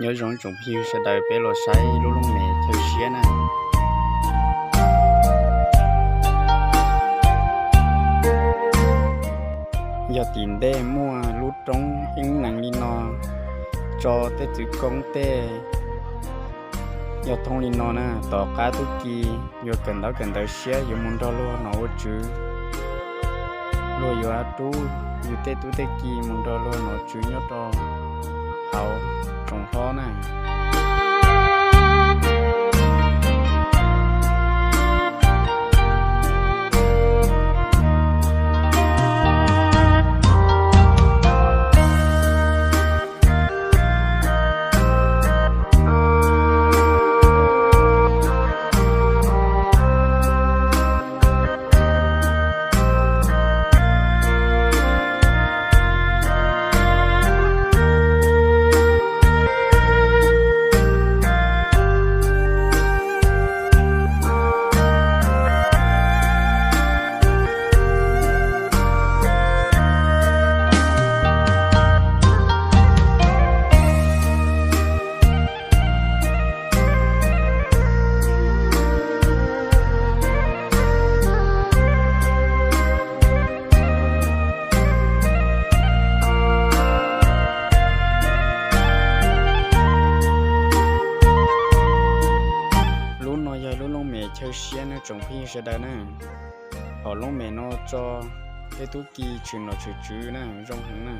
Nyob zoo tsoom phooj ywg sawv daws, peb los saib lub looj mem chaw siab na. Yog tim ntej muaj lub roob ib nees li no, tso tej txwv koob tej. Yog thoob li no na, tom qab tub ki yuav kawm ntaub kawm ntawv siab yuav mus nrog luag nom ua tswv, luag yuav rub yus tej tub tej ki mus nrog luag nom ua tswv nyob rau hauv tsoom hlob na. Lub no yog lub looj mem chaw siab na tsoom phooj ywg sawv daws na. Hom looj mem no tso tej tub ki tshwm nom tshwm tswv na, zoo heev na.